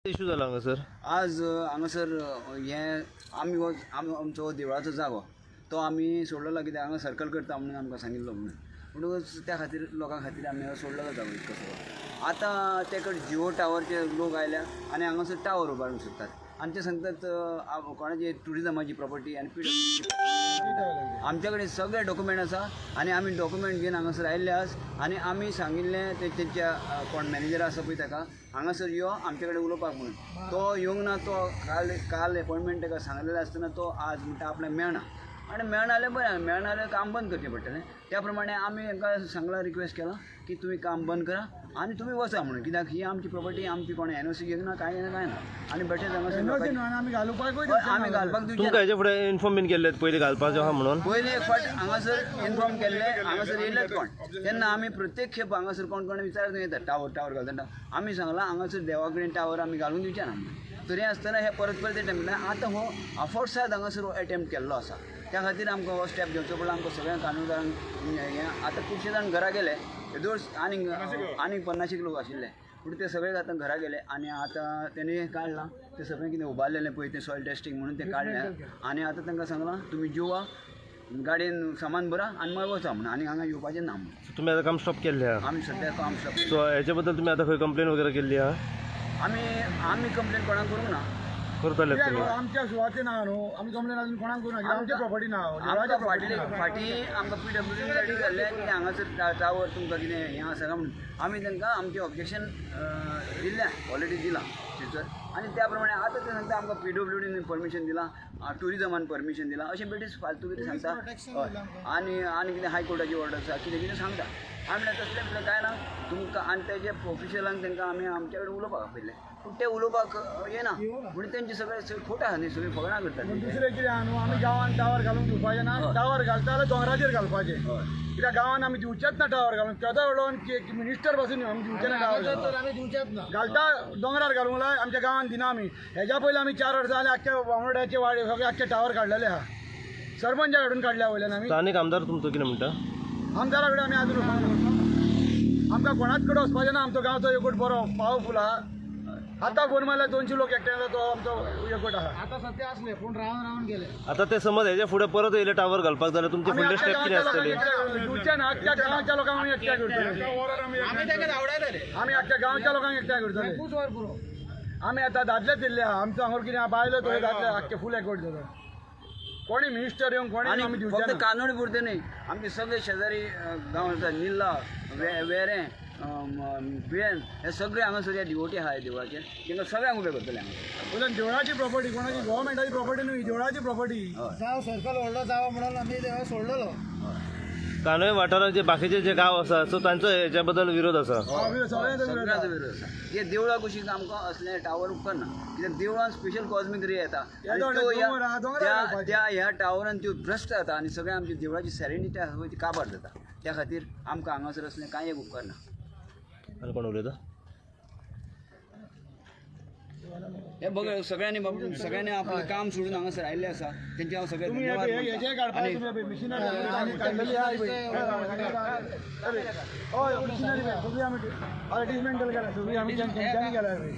Issue जाला हांगासर? आज हांगासर हें आमी हो आमी आमचो देवळाचो जागो तो आमी सोडलेलो, कित्याक हांगा सर्कल करता म्हणून आमकां सांगिल्लो म्हणून, म्हणटकूच त्या खातीर लोकां खातीर आमी हो सोडलेलो जागो इतको सगळो. आतां ते कडेन जिओ टावरचे लोक आयल्या आनी हांगासर टावर उबारूंक सोदतात आनी ते सांगतात कोणाची ट्युरिजमाची प्रॉपर्टी आनी पी आमच्या कडेन सगळे डॉक्युमेंट आसा आनी आमी डॉक्युमेंट घेवन हांगासर आयिल्ले आस आनी आमी सांगिल्लें ते तेंच्या कोण मॅनेजर आसा पळय ताका हांगासर यो आमचे कडेन उलोवपाक म्हणून, तो येवंक ना. तो काल काल एपॉयंटमेंट ताका सांगलेलें आसतना तो आज म्हणटा आपल्याक मेळना आनी मेळना जाल्यार बरें, मेळना जाल्यार काम बंद करचें पडटलें. त्या प्रमाणे आमी हांकां सांगलां, रिक्वेस्ट केलां की तुमी काम बंद करा आनी तुमी वचा म्हणून, कित्याक ही आमची प्रॉपर्टी, आमची कोण एनओसी घेवंक ना, कांय ना कांय ना आनी बेठेच हांगासर एनओसी आमी घालुपाकूय आमी घालपाक दिवचे तुमकां हेजे फुडें इन्फॉर्म बीन केल्ले पयलीं घालपाचें आहा म्हणून? पयले एक फावट हांगासर इन्फॉर्म केल्ले, हांगासर येयलेच कोण तेन्ना आमी प्रत्येक खेप हांगासर कोण कोण विचारत येता टावर टावर घालता. आमी सांगलां हांगासर देवा कडेन टावर आमी घालूंक दिवचे ना म्हणून, तरी आसतना हे परत परत एटेम्प्ट आतां हो आफोर्साद हांगासर हो एटेम्प्ट केल्लो आसा. त्या खातीर आमकां हो स्टेप घेवचो पडलो. आमकां सगळ्यांक काणूदारांक हें आतां खुबशे जाण घरा गेले, येदोळ आनीक आनीक 50 लोक आशिल्ले, पूण ते सगळे आतां घरा गेले आनी आतां तेणी काडलां तें सगळें कितें उबारलेलें पळय तें सॉयल टेस्टींग म्हणून तें काडलें आनी आतां तांकां सांगलां तुमी जेवा गाडयेन सामान भरा आनी मागीर वचा म्हणून आनी हांगा येवपाचें ना म्हणून. तुमी आतां काम स्टॉप केल्लें आहा? आमी सद्या काम स्टॉप. सो हेजे बद्दल तुमी आतां खंय कंप्लेन वगैरे केल्ली आहा? आमी आमी कंप्लेन कोणाक करूंक ना. करतले तुमी? आमच्या सुवाते ना न्हू, आमी कंप्लेन अजून कोणाक करूं ना, आमची प्रॉपर्टी ना. आमकां फाटली फाटीं आमकां पीडब्ल्यूडी गाडी घाल्लें कितें हांगासर टावर तुमकां कितें हें आसा काय म्हणून, आमी तांकां आमचें ऑब्जेक्शन दिल्लें, ऑलरेडी दिलां थंयसर. आनी त्या प्रमाणे आतां ते सांगता आमकां पीडब्ल्यूडीन परमिशन दिलां, ट्युरिजमान परमिशन दिलां, अशें बेठीच फालतू कितें सांगता. हय, आनी आनी कितें हायकोर्टाची ऑर्डर आसा कितें कितें सांगता. आमी म्हणल्यार तसलें म्हणल्यार कांय ना तुमकां. आनी तेजे ऑफिशियलांक तांकां आमी आमचे कडेन उलोवपाक आपयलें, पूण ते उलोवपाक येना म्हणून तेंचे सगळे खोट आसा न्ही, सगळीं फकणां करतात. दुसरें कितें आहा न्हू, आमी गांवान टावर घालूंक दिवपाचें ना. टावर घालता जाल्यार दोंगराचेर घालपाचें, कित्याक गांवान आमी दिवचेच ना टावर घालूंक. केदो व्हडलो मिनिस्टर पासून आमी दिवचे ना टावर, आमी दिवचेच ना. घालता दोंगरार घालूंक लाय, आमच्या गांवान दिना आमी. हेज्या पयलीं आमी 4 वर्सां जालीं आख्ख्या बांबोड्याचे वाडे सगळे आख्खे टावर काडलेले आहा, सरपंचा कडून काडल्या वयल्यान आमी. स्थानीक आमदार तुमचो कितें म्हणटा? आमदारा कडेन आमी आजून वचूंक ना, आमकां कोणाच कडेन वचपाचें ना. आमचो गांवचो एकवट बरो पावरफूल आहा. आतां फोन मारल्यार 200 लोक एकठांय जाता, तो आमचो एकवट आहा. आतां सद्या आसले पूण रावन रावन गेले. आतां ते समज हेजे फुडें परत येयले टावर घालपाक जाल्यार तुमचे आमी फुडले स्टेप कितें आसतली? दिवचे ना, आख्ख्या गांवच्या लोकांक आमी एकठांय करतले. आमी तांकां धांवडायतले, आमी आख्ख्या गांवच्या लोकांक एकठांय करतले. एकूच वर पुरो. आमी आतां दादलेच येयल्ले आहा, आमचो हांगर कितें आहा बायलो थोडे दादले आख्खे फूल एकवट जाता. कोणी मिनिस्टर येवंक कोणी आमी आनी दिवचे फक्त ना. कानोडी पुरते न्ही, आमचे सगळे शेजारी गांव आसा, निल्ला, वेरें, पिळेन, हे सगळे हांगासर हे डिवोटी आहा देवळाचे, तांकां सगळ्यांक उबे करतले हांगा. वयल्यान देवळाची प्रॉपर्टी, कोणाची गव्हर्मेंटाची प्रॉपर्टी न्हू, देवळाची प्रॉपर्टी. जावं सर्कल व्हडलो जावं म्हणून आमी देवा सोडलेलो. कानोळे वाठारात जे बाकीचे जे गांव आसा सो तांचो हेच्या बद्दल विरोध आसा. सगळ्यांचो विरोध सगळ्यांचो विरोध आसा. हे देवळा कुशीक आमकां असले टावर उपकारना, कित्याक देवळान स्पेशल कॉस्मीक रे येता हे दोंगर आहा, दोंगरार घालपाचे. त्या ह्या टावरान त्यो भ्रश्ट जाता आनी सगळ्या आमची देवळाची सेरेनिटी आसा पळय ती काबार जाता. त्या खातीर आमकां हांगासर असलें कांय एक उपकारना. आनी कोण उलयता? हे बघ सगळ्यांनी बाबा, सगळ्यांनी आपलें काम सोडून हांगासर आयिल्ले आसा, तेंचे हांव सगळे तुमी धन्यवाद हेजे मानता. काडपाक तुमी मिशिनरी काडलेली आहा पळय. हय, मिशिनरी सगळी आमी डिसमेंटल केल्या, सगळी आमी तेंच्यांनी केल्या पळय.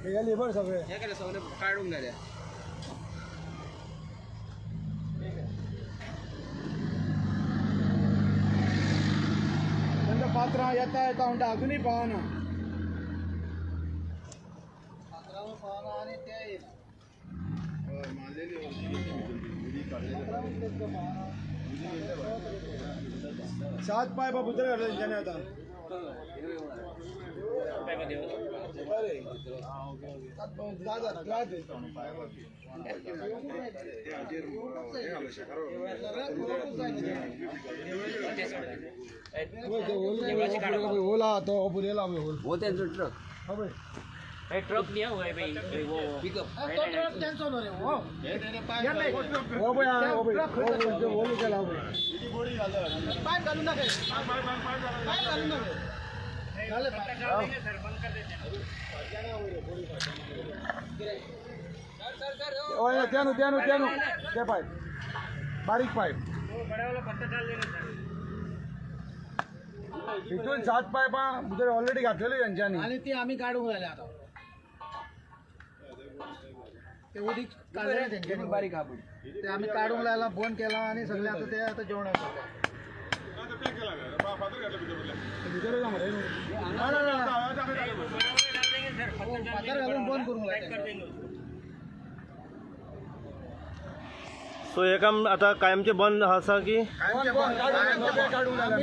हे लेबर सगळे हे केलें सगळें काडूंक जाय. तांकां पात्रां येता येता म्हणटा अजुनूय पावना. पात्रांव पावना आनी ते येयना. 7 पायपां भितर घातले तेंच्यांनी आतां. बरें होल आहा तो पुरयला होल. हो तेंचो ट्रक पिकअप. तो ट्रक तेंचो न्हू रे हो. हो पळय आहा, हो पळय होल केला पळय. पायप घालून दाखय, पायप घालून दाखय. घाले पायप. हय ते न्हू, ते न्हू, ते न्हू, ते पायप बारीक पायप हितून 7 पायपां भितर ऑलरेडी घातलेली तेंच्यांनी आनी ती आमी काडूंक जाय आतां. ते उदीक काडलें ना तेंच्यांनी. बारीक आहा पळय. ते आमी काडूंक लागला, बंद केला आनी सगळें आतां ते आतां जेवणाक करता. ना ना ना. फातर घालून बंद करूंक लायता. सो हे काम आता कायमचे बंद आसा की काडूंक लागले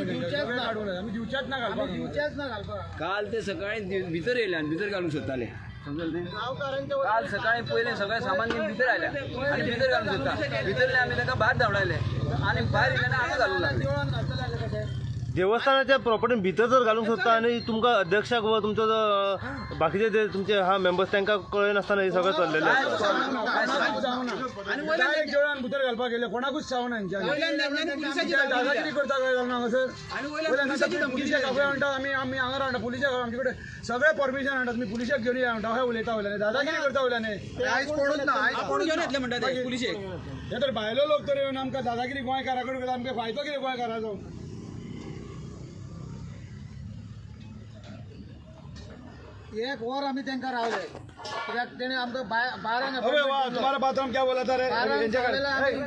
आमी, दिवच्याच ना घालपाक. दिवचेच ना घालपाक. काल ते सकाळी भितर येयले आनी भितर घालूंक सोदताले, समजलें तें? गांवकारांच्या काल सकाळी पयलें सगळें सामान घेवन भितर आयले आनी भितर घालूंक सोदता. भितरले आमी ताका भायर धांवडायले आनी भायर येयले हांगा घालूंक लागले. देवळान घालतले जाल्यार कशें? देवस्थानाच्या प्रॉपर्टीन भितर जर घालूंक सोदता आनी तुमकां अध्यक्षाक व तुमचो जो बाकीचे जे तुमचे हा मेंबर्स तांकां कळयनासतना हे सगळें चल्लेलें आसा. डायरेक्ट देवळान भितर घालपाक गेले, कोणाकूच सांगना हेंच्यांनी. दादागिरी करता काय जाणा हांगासर. वयल्यान पुलिशेक आपय म्हणटा, आमी आमी हांगा रावता, पुलिशेक आमचे कडेन सगळे परमिशन म्हणटा, तुमी पुलिशेक घेवन या म्हणटा. अशें उलयता वयल्यान, दादागिरी करता वयल्यान. आपूण घेवन येतले म्हणटा ते पुलिशेक. हे तर भायलो लोक तर येवन आमकां दादागिरी गोंयकारा कडेन करता, आमकां फायदो कितें गोंयकाराचो? एक वर आमी तांकां रावले कित्याक तेणी आमकां बारांक अबे वाह, तुम्हारा बाथरूम क्या बोला था रे? बारह यांच्याकडे. सालेला ए, तुम्हारा एक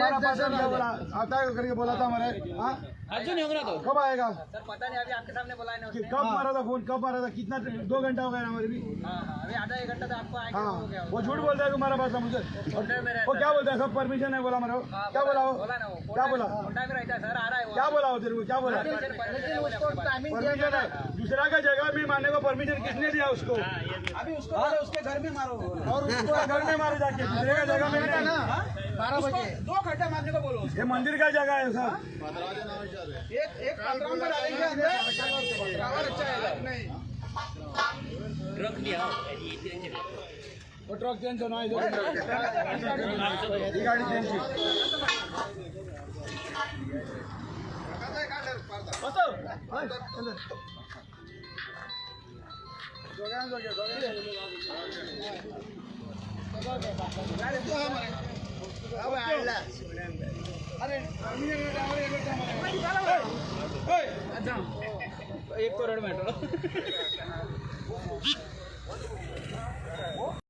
बाथरूम क्या जण बोला आता करके बोला था हमारे? हाँ, कब आएगा? सर पता नहीं, अभी आपके सामने बोला है. कि कब मारा था फोन, कब मारा था? कितना, 2 घंटा हो गया हमारे भी. अभी आधा एक घंटा तो आपको आएगा. हाँ, वो झूठ बोलता है तुम्हारा पास मुझे. वो क्या बोलता है? सब परमिशन है बोला मेरे को. क्या बोला वो? क्या बोला? में रहता है सर, आ रहा है. क्या बोला वो तेरे को? क्या बोला? लेकिन उसको टाइमिंग परमिशन है, दूसरा का जगह भी मारने को परमिशन किसने दिया उसको? अभी उसको बोलो उसके घर में मारो और उसको घर में मारे जाके, दूसरे का जगह में नहीं. ना 12 बजे 2 घंटा मारने को बोलो. ये मंदिर का जगह है सर. एक एक पत्राम पर डालेंगे अंदर, टावर अच्छा आएगा. वो ट्रक त्यांचं नाही, ही गाडी त्यांची. एक करोड मेळटलो.